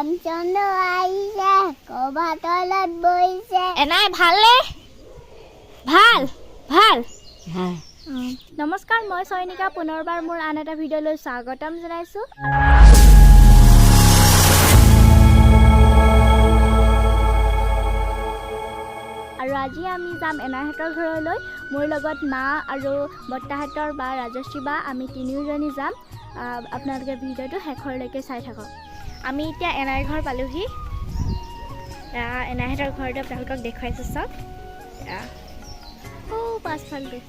ৰামচন্দ্ৰ আহিছে, কভাৰ তলত বহিছে। এনাই, ভালনে? ভাল ভাল। নমস্কাৰ, মই চয়নিকা, পুনৰবাৰ মোৰ আন এটা ভিডিঅ'লৈ স্বাগতম জনাইছোঁ। আৰু আজি আমি যাম এনাইহঁতৰ ঘৰলৈ। মোৰ লগত মা আৰু বৰ্তাহঁতৰ বা ৰাজশ্ৰী বা, আমি তিনিওজনী যাম। আপোনালোকে ভিডিঅ'টো শেষৰলৈকে চাই থাকক। আমি এতিয়া এনাইৰ ঘৰ পালোহি। এনাইহঁতৰ ঘৰটো আপোনালোকক দেখুৱাইছোঁ, চাওক। অ' পাছফালটো।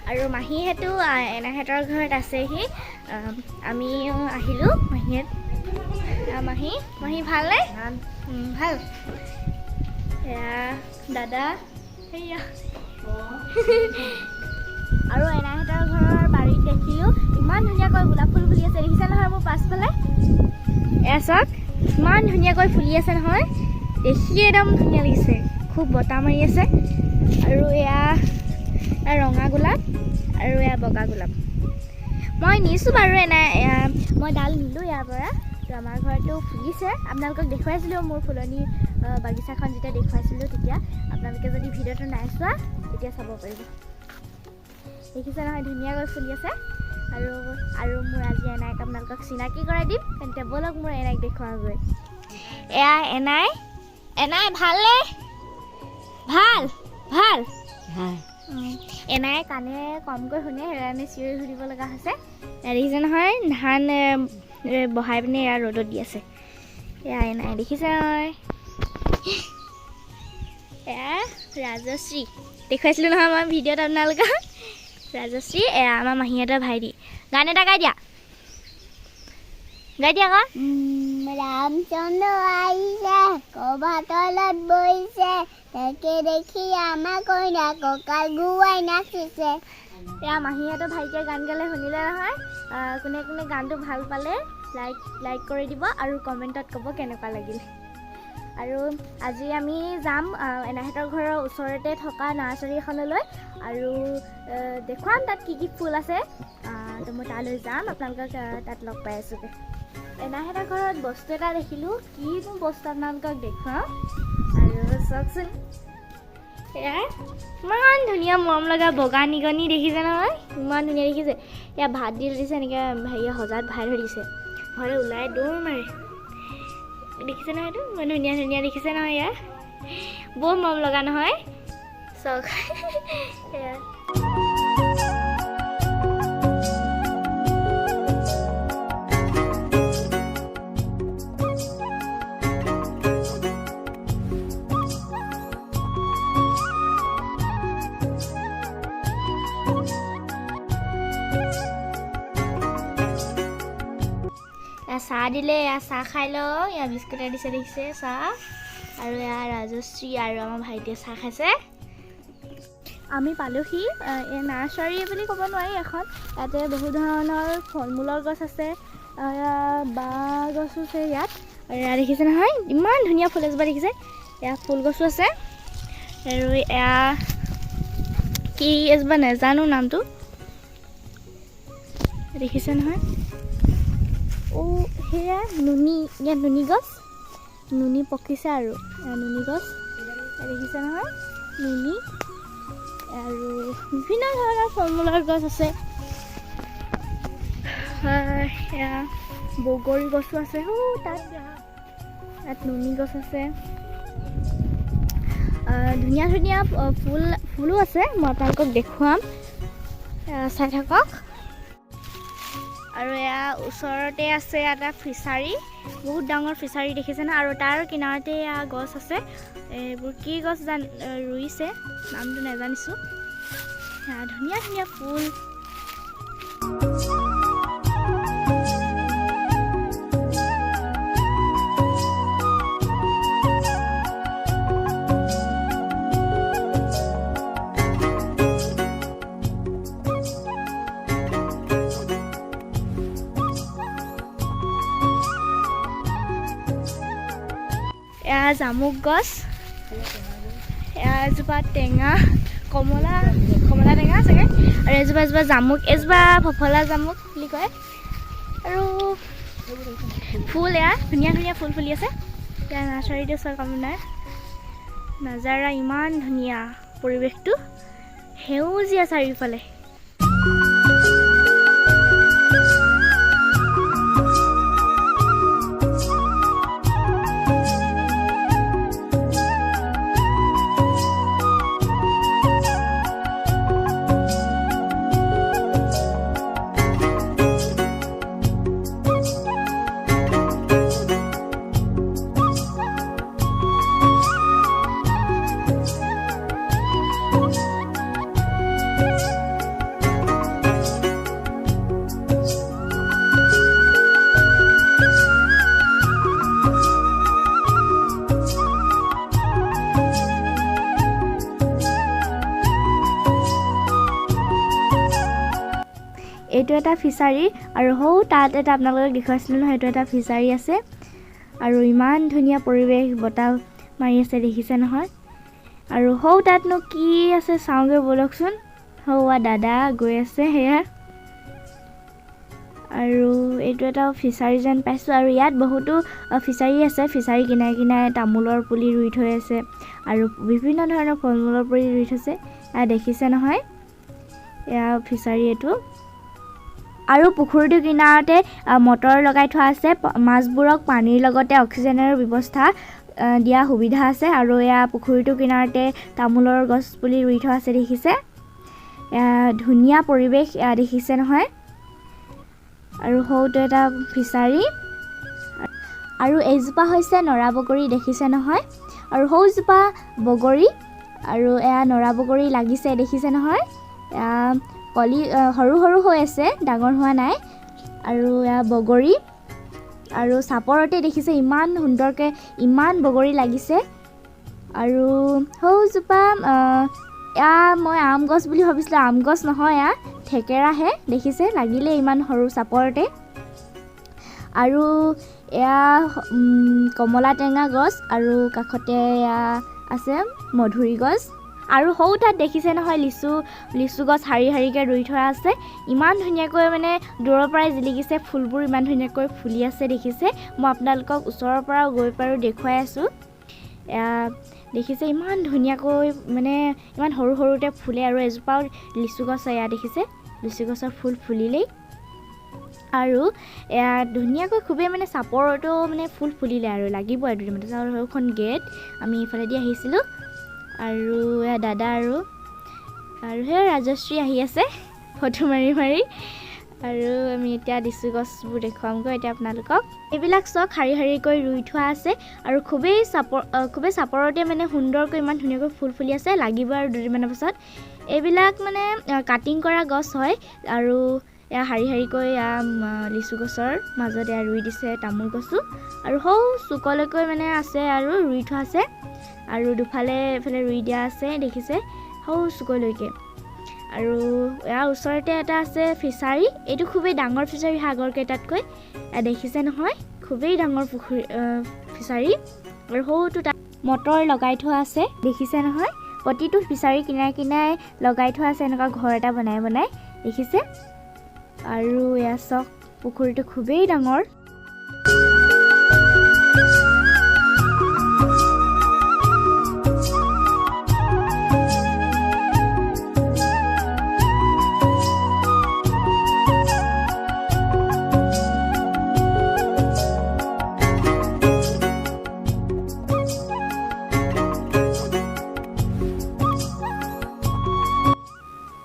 আৰু মাহীহঁতো এনাইহঁতৰ ঘৰত আছেহি। আমিও আহিলোঁ। মাহীহঁত, মাহী, মাহী ভালনে? ভাল। এয়া দাদা, সেয়া। আৰু এনাইহঁতৰ ঘৰৰ বাৰীত দেখিলোঁ ইমান ধুনীয়াকৈ গোলাপ ফুল ফুলি আছে। দেখিছে নহয় মোৰ পাছফালে? এয়া চাওক, ইমান ধুনীয়াকৈ ফুলি আছে নহয়, দেখিয়ে একদম ধুনীয়া লাগিছে। খুব বতাহ মাৰি আছে। আৰু এয়া এয়া ৰঙা গোলাপ আৰু এয়া বগা গোলাপ। মই নিছোঁ বাৰু এনাই, এয়া মই ডাল নিলোঁ ইয়াৰ পৰা। তো আমাৰ ঘৰতো ফুলিছে, আপোনালোকক দেখুৱাইছিলোঁ মোৰ ফুলনি বাগিচাখন যেতিয়া দেখুৱাইছিলোঁ তেতিয়া। আপোনালোকে যদি ভিডিঅ'টো নাই চোৱা, তেতিয়া চাব পাৰিব। দেখিছে নহয়, ধুনীয়াকৈ ফুলি আছে। আৰু আৰু মোৰ আজি এনাইক আপোনালোকক চিনাকি কৰাই দিম। তেন্তে ব'লক, মোৰ এনাইক দেখুৱাওঁগৈ। এয়া এনাই। এনাই, ভালনে? ভাল ভাল। এনাই কাণে কমকৈ শুনে, সেইকাৰণে চিঞৰি সুধিব লগা হৈছে। এয়া দেখিছে নহয়, ধান বহাই পিনে এয়া ৰ'দত দি আছে। এয়া এনাই, দেখিছে নহয়। এয়া ৰাজশ্ৰী, দেখুৱাইছিলোঁ নহয় মই ভিডিঅ'ত আপোনালোকক। ৰাজশ্ৰী, এয়া আমাৰ মাহীহঁতৰ ভাইটি। গান এটা গাই দিয়া, গাই দিয়া আকৌ। ৰামচন্দ্ৰ আহিছে, কভাৰ তলত বহিছে, তাকে দেখি আমাৰ কইনা কঁকাল ঘূৰাই নাচিছে। এয়া মাহীহঁতৰ ভাইটিয়ে গান গালে, শুনিলে নহয়? কোনে কোনে গানটো ভাল পালে লাইক লাইক কৰি দিব আৰু কমেণ্টত ক'ব কেনেকুৱা লাগিল। আৰু আজি আমি যাম এনাইহঁতৰ ঘৰৰ ওচৰতে থকা নাৰ্চাৰী এখনলৈ আৰু দেখুৱাম তাত কি কি ফুল আছে। তো মই তালৈ যাম, আপোনালোকক তাত লগ পাই আছোগৈ। এনাইহঁতৰ ঘৰত বস্তু এটা দেখিলোঁ, কিনো বস্তু আপোনালোকক দেখুৱাওঁ। আৰু চাওকচোন, এয়া ইমান ধুনীয়া মৰম লগা বগা নিগনি, দেখিছে নহয়? ইমান ধুনীয়া দেখিছে। এয়া ভাত দি দিছে, এনেকৈ হেৰি সজাত ভৰাই থৈ দিছে, নহ'লে ওলাই দৌৰ মাৰে। দেখিছে নহয় এইটো? ইমান ধুনীয়া ধুনীয়া, দেখিছে নহয়? এয়া বহুত মৰম লগা নহয়? চাওক এয়া। এয়া চাহ দিলে, এয়া চাহ খাই লওঁ। এয়া বিস্কুট এটা দিছে, দেখিছে চাহ। আৰু এয়া ৰাজশ্ৰী আৰু আমাৰ ভাইটিয়ে চাহ খাইছে। আমি পালোহি। এই নাৰ্চাৰী বুলি ক'ব নোৱাৰি এখন। ইয়াতে বহু ধৰণৰ ফল মূলৰ গছ আছে, বাঁহ গছো আছে ইয়াত। আৰু এয়া দেখিছে নহয়, ইমান ধুনীয়া ফুল এজোপা দেখিছে। এয়া ফুল গছো আছে। আৰু এয়া কি এজোপা নাজানো নামটো। দেখিছে নহয়? অ', সেয়া নুনি, ইয়াত নুনি গছ, নুনি পকিছে। আৰু এয়া নুনি গছ, এয়া দেখিছে নহয় নুনি। আৰু বিভিন্ন ধৰণৰ ফল মূলৰ গছ আছে। এয়া বগৰী গছো আছে। সৌ তাত তাত নুনি গছ আছে। ধুনীয়া ধুনীয়া ফুলো আছে, মই আপোনালোকক দেখুৱাম, চাই থাকক। আৰু এয়া ওচৰতে আছে এটা ফিচাৰী, বহুত ডাঙৰ ফিচাৰী, দেখিছে ন? আৰু তাৰ কিনাৰতে এয়া গছ আছে। এইবোৰ কি গছ ৰুইছে, নামটো নাজানিছোঁ। এয়া ধুনীয়া ধুনীয়া ফুল। এয়া জামুক গছ, এয়া এজোপা টেঙা কমলা, কমলা টেঙা চাগে। আৰু এজোপা এজোপা জামুক, এজোপা ফফলা জামুক বুলি কয়। আৰু ফুল এয়া ধুনীয়া ধুনীয়া ফুল ফুলি আছে। এতিয়া নাৰ্চাৰীটো চাওক আপোনাৰ নাজাৰা, ইমান ধুনীয়া পৰিৱেশটো, সেউজীয়া চাৰিওফালে। এইটো এটা ফিচাৰী আৰু সৌ তাত এটা আপোনালোকক দেখুৱাইছিলোঁ নহয়, এইটো এটা ফিচাৰী আছে। আৰু ইমান ধুনীয়া পৰিৱেশ, বতাহ মাৰি আছে দেখিছে নহয়। আৰু সৌ তাতনো কি আছে চাওঁগৈ ব'লকচোন। সৌৱা দাদা গৈ আছে সেয়া। আৰু এইটো এটা ফিচাৰী যেন পাইছোঁ। আৰু ইয়াত বহুতো ফিচাৰী আছে, ফিচাৰী কিনাৰে কিনাৰে তামোলৰ পুলি ৰুই থৈ আছে আৰু বিভিন্ন ধৰণৰ ফল মূলৰ পুলি ৰুই থৈছে। এয়া দেখিছে নহয়, এয়া ফিচাৰী এইটো। আৰু পুখুৰীটোৰ কিনাৰতে মটৰ লগাই থোৱা আছে, মাছবোৰক পানীৰ লগতে অক্সিজেনৰ ব্যৱস্থা দিয়া সুবিধা আছে। আৰু এয়া পুখুৰীটোৰ কিনাৰতে তামোলৰ গছ পুলি ৰুই থোৱা আছে দেখিছে। এয়া ধুনীয়া পৰিৱেশ, এয়া দেখিছে নহয়। আৰু সৌটো এটা ফিচাৰী। আৰু এইজোপা হৈছে নৰা বগৰী দেখিছে নহয়। আৰু সৌজোপা বগৰী। আৰু এয়া নৰা বগৰী লাগিছে দেখিছে নহয়। এয়া কলি সৰু সৰু হৈ আছে, ডাঙৰ হোৱা নাই। আৰু এয়া বগৰী। আৰু চাপৰতে দেখিছে ইমান সুন্দৰকৈ ইমান বগৰী লাগিছে। আৰু সৌজোপা এয়া মই আম গছ বুলি ভাবিছিলোঁ, আম গছ নহয়, এয়া থেকেৰাহে দেখিছে লাগিলে ইমান সৰু চাপৰতে। আৰু এয়া কমলা টেঙা গছ। আৰু কাষতে এয়া আছে মধুৰি গছ। আৰু সৌ তাত দেখিছে নহয় লিচু, লিচু গছ শাৰী শাৰীকৈ ৰুই থোৱা আছে। ইমান ধুনীয়াকৈ মানে দূৰৰ পৰাই জিলিকিছে ফুলবোৰ, ইমান ধুনীয়াকৈ ফুলি আছে দেখিছে। মই আপোনালোকক ওচৰৰ পৰাও গৈ পাৰোঁ দেখুৱাই আছোঁ। এয়া দেখিছে ইমান ধুনীয়াকৈ মানে ইমান সৰু সৰুতে ফুলে। আৰু এজোপাও লিচু গছ এয়া দেখিছে, লিচু গছৰ ফুল ফুলিলেই। আৰু এয়া ধুনীয়াকৈ খুবেই মানে চাপৰতো মানে ফুল ফুলিলে আৰু লাগিব আৰু দুদিনমানতে। আৰু সেইখন গেট আমি এইফালেদি আহিছিলোঁ। আৰু এয়া দাদা আৰু আৰু সেই ৰাজশ্ৰী আহি আছে ফটো মাৰি মাৰি। আৰু আমি এতিয়া লিচু গছবোৰ দেখুৱামগৈ এতিয়া আপোনালোকক। এইবিলাক চব শাৰী শাৰীকৈ ৰুই থোৱা আছে। আৰু খুবেই চাপৰতে মানে সুন্দৰকৈ ইমান ধুনীয়াকৈ ফুল ফুলি আছে, লাগিব আৰু দুদিনমানৰ পাছত। এইবিলাক মানে কাটিং কৰা গছ হয়। আৰু এয়া শাৰী শাৰীকৈ এয়া লিচু গছৰ মাজত এয়া ৰুই দিছে তামোল গছো। আৰু সৌ চুকলৈকৈ মানে আছে আৰু ৰুই থোৱা আছে। আৰু দুফালে এইফালে ৰুই দিয়া আছে দেখিছে সৌ চুকলৈকে। আৰু ইয়াৰ ওচৰতে এটা আছে ফিচাৰী, এইটো খুবেই ডাঙৰ ফিচাৰী সাগৰ কেইটাতকৈ। এয়া দেখিছে নহয় খুবেই ডাঙৰ পুখুৰী ফিচাৰী। আৰু সৌটো তাত মটৰ লগাই থোৱা আছে দেখিছে নহয়। প্ৰতিটো ফিচাৰী কিনাৰে কিনাৰে লগাই থোৱা আছে এনেকুৱা ঘৰ এটা বনাই বনাই দেখিছে। আৰু এয়া চাওক পুখুৰীটো খুবেই ডাঙৰ।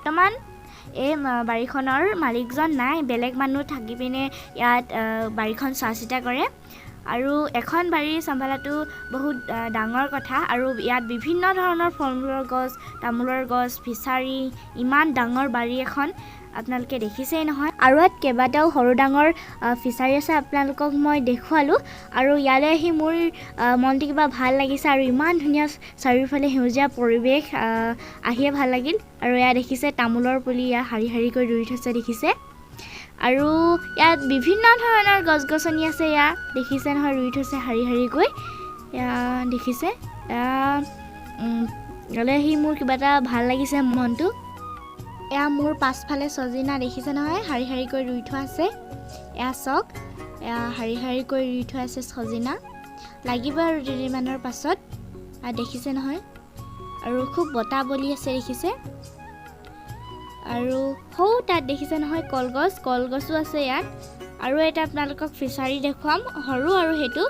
বৰ্তমান এই বাৰীখনৰ মালিকজন নাই, বেলেগ মানুহ থাকি পিনে ইয়াত বাৰীখন চোৱা চিতা কৰে। আৰু এখন বাৰী চম্ভালাটো বহুত ডাঙৰ কথা। আৰু ইয়াত বিভিন্ন ধৰণৰ ফল মূলৰ গছ, তামোলৰ গছ, ফিচাৰী, ইমান ডাঙৰ বাৰী এখন আপোনালোকে দেখিছেই নহয়। আৰু ইয়াত কেইবাটাও সৰু ডাঙৰ ফিচাৰী আছে, আপোনালোকক মই দেখুৱালোঁ। আৰু ইয়ালৈ আহি মোৰ মনটো কিবা ভাল লাগিছে। আৰু ইমান ধুনীয়া চাৰিওফালে সেউজীয়া পৰিৱেশ, আহিয়ে ভাল লাগিল। আৰু এয়া দেখিছে তামোলৰ পুলি ইয়াত শাৰী শাৰীকৈ ৰুই থৈছে দেখিছে। আৰু ইয়াত বিভিন্ন ধৰণৰ গছ গছনি আছে, এয়া দেখিছে নহয় ৰুই থৈছে শাৰী শাৰীকৈ, এয়া দেখিছে। ইয়ালৈ আহি মোৰ কিবা এটা ভাল লাগিছে মনটো। এয়া মোৰ পাছফালে ছজিনা দেখিছে নহয় শাৰী শাৰীকৈ ৰুই থোৱা আছে, এয়া চাওক। এয়া শাৰী শাৰীকৈ ৰুই থোৱা আছে ছজিনা, লাগিব আৰু দুদিনমানৰ পাছত। দেখিছে নহয়, আৰু খুব বতাহ বলি আছে দেখিছে। আৰু সৌ তাত দেখিছে নহয় কলগছ, কলগছো আছে ইয়াত। আৰু এটা আপোনালোকক ফিচাৰী দেখুৱাম, সৰু আৰু সেইটো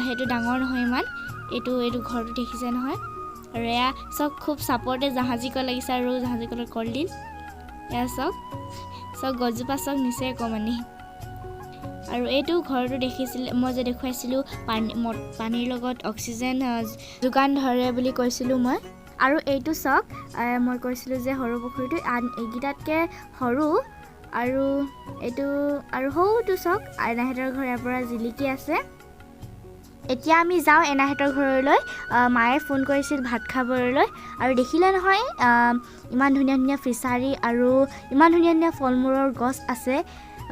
সেইটো ডাঙৰ নহয় ইমান। এইটো এইটো ঘৰটো দেখিছে নহয়। আৰু এয়া চব খুব চাপৰতে জাহাজী কল লাগিছে আৰু জাহাজী কলৰ কলডিল। এয়া চাওক, চব গছজোপা চাওক নিচেই অকণমানি। আৰু এইটো ঘৰটো দেখিছিলে, মই যে দেখুৱাইছিলোঁ পানী, পানীৰ লগত অক্সিজেন যোগান ধৰে বুলি কৈছিলোঁ মই। আৰু এইটো চাওক, মই কৈছিলোঁ যে সৰু পুখুৰীটো আন এইকেইটাতকৈ সৰু। আৰু এইটো আৰু সৰুটো চাওক, এনাহঁতৰ ঘৰৰ পৰা জিলিকি আছে। এতিয়া আমি যাওঁ এনাহঁতৰ ঘৰলৈ। মায়ে ফোন কৰিছিল ভাত খাবলৈ। আৰু দেখিলে নহয়, ইমান ধুনীয়া ধুনীয়া ফিচাৰী আৰু ইমান ধুনীয়া ধুনীয়া ফল মূলৰ গছ আছে,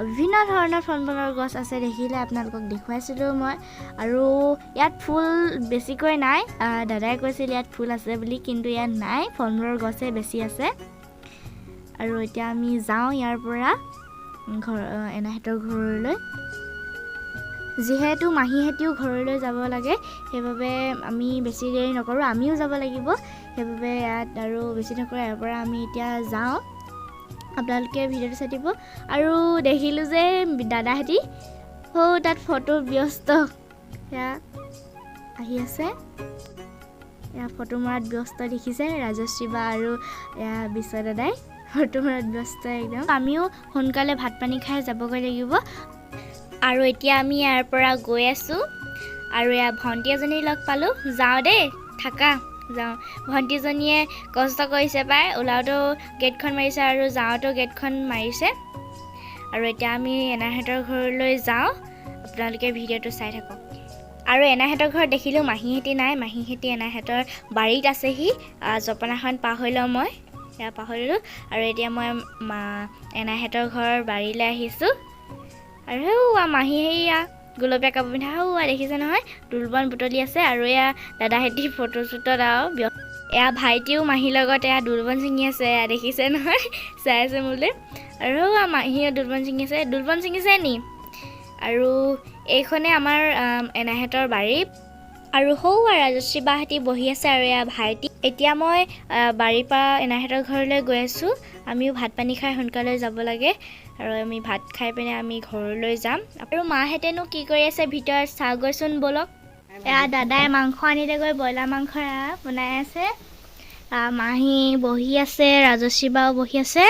বিভিন্ন ধৰণৰ ফল মূলৰ গছ আছে, দেখিলে আপোনালোকক দেখুৱাইছিলোঁ মই। আৰু ইয়াত ফুল বেছিকৈ নাই, দাদাই কৈছিল ইয়াত ফুল আছে বুলি, কিন্তু ইয়াত নাই, ফল মূলৰ গছহে বেছি আছে। আৰু এতিয়া আমি যাওঁ ইয়াৰ পৰা ঘৰ এনাহঁতৰ ঘৰলৈ। যিহেতু মাহীহঁতিও ঘৰলৈ যাব লাগে, সেইবাবে আমি বেছি দেৰি নকৰোঁ, আমিও যাব লাগিব, সেইবাবে ইয়াত আৰু বেছি নকৰোঁ। ইয়াৰ পৰা আমি এতিয়া যাওঁ, আপোনালোকে ভিডিঅ'টো চাই দিব। আৰু দেখিলোঁ যে দাদাহঁতি সৌ তাত ফটো ব্যস্ত, সেয়া আহি আছে, এয়া ফটো মৰাত ব্যস্ত দেখিছে ৰাজশ্ৰী বা আৰু এয়া বিশ্ব দাদাই ফটো মৰাত ব্যস্ত একদম। আমিও সোনকালে ভাত পানী খাই যাবগৈ লাগিব। আৰু এতিয়া আমি ইয়াৰ পৰা গৈ আছোঁ। আৰু এয়া ভণ্টি এজনী লগ পালোঁ, যাওঁ দেই, থাকা যাওঁ। ভণ্টিজনীয়ে কষ্ট কৰিছে পাই, ওলাওঁতেও গেটখন মাৰিছে আৰু যাওঁতেও গেটখন মাৰিছে। আৰু এতিয়া আমি এনাহঁতৰ ঘৰলৈ যাওঁ, আপোনালোকে ভিডিঅ'টো চাই থাকক। আৰু এনাহঁতৰ ঘৰত দেখিলোঁ মাহীহঁতি নাই, মাহীহঁতি এনাহঁতৰ বাৰীত আছেহি। জপনাখন পাহৰি লওঁ মই, সেয়া পাহৰিলোঁ। আৰু এতিয়া মই মা এনাহঁতৰ ঘৰৰ বাৰীলৈ আহিছোঁ। আৰু সৌৱা মাহী সেয়া গোলপীয়া কাপোৰ পিন্ধা সৌৱা দেখিছে নহয়, দোলবন বুটলি আছে। আৰু এয়া দাদাহঁতি ফটো শ্বুটত আৰু এয়া ভাইটিও মাহীৰ লগত এয়া দোলবন ছিঙি আছে, এয়া দেখিছে নহয়, চাই আছে মোলৈ। আৰু সৌৱা মাহীয়ে দোলবন ছিঙি আছে, দোলবন ছিঙিছে নি। আৰু এইখনে আমাৰ এনাহঁতৰ বাৰী। আৰু সৌৱা ৰাজশ্ৰী বাহঁতি বহি আছে আৰু এয়া ভাইটি। এতিয়া মই বাৰীৰ পৰা এনাহঁতৰ ঘৰলৈ গৈ আছোঁ। আমিও ভাত পানী খাই সোনকালে যাব লাগে আৰু আমি ভাত খাই পিনে আমি ঘৰলৈ যাম। আৰু মাহঁতেনো কি কৰি আছে ভিতৰত চাওঁগৈচোন ব'লক। এয়া দাদাই মাংস আনিলেগৈ, ব্ৰইলাৰ মাংস এয়া বনাই আছে। মাহী বহি আছে, ৰাজশ্ৰী বাও বহি আছে।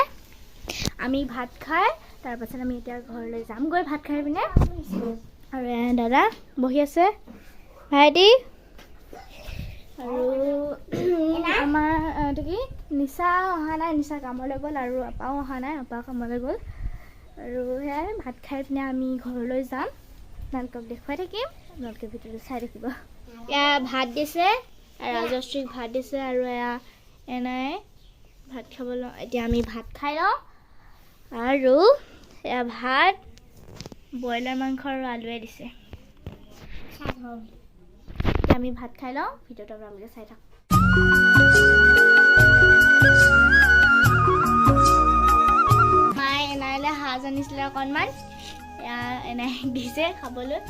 আমি ভাত খাই তাৰপাছত আমি এতিয়া ঘৰলৈ যামগৈ ভাত খাই পিনে। আৰু এয়া দাদা বহি আছে, ভাইটি আৰু আমাৰ এইটো কি নিচা অহা নাই, নিচা কামলৈ গ'ল। আৰু আপাও অহা নাই, আপা কামলৈ গ'ল। আৰু সেয়াই ভাত খাই পিনে আমি ঘৰলৈ যাম, আপোনালোকক দেখুৱাই থাকিম, আপোনালোকে ভিডিঅ'টো চাই থাকিব। এয়া ভাত দিছে, ৰাজশ্ৰীক ভাত দিছে। আৰু এয়া এনাই ভাত খাব লওঁ। এতিয়া আমি ভাত খাই লওঁ। আৰু এয়া ভাত ব্ৰইলাৰ মাংস আৰু আলুৱে দিছে। এতিয়া আমি ভাত খাই লওঁ, ভিডিঅ'টো আপোনালোকে চাই থাকক। মায়ে এনাইলৈ সাজ আনিছিলে অকণমান, এয়া এনাই দিছে খাবলৈ।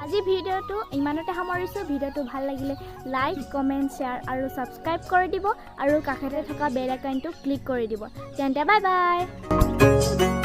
আজি ভিডিঅ'টো ইমানতে সামৰিছোঁ। ভিডিঅ'টো ভাল লাগিলে লাইক, কমেণ্ট, শ্বেয়াৰ আৰু ছাবস্ক্ৰাইব কৰি দিব আৰু কাষতে থকা বেল আইকনটো ক্লিক কৰি দিব। তেন্তে বাই বাই।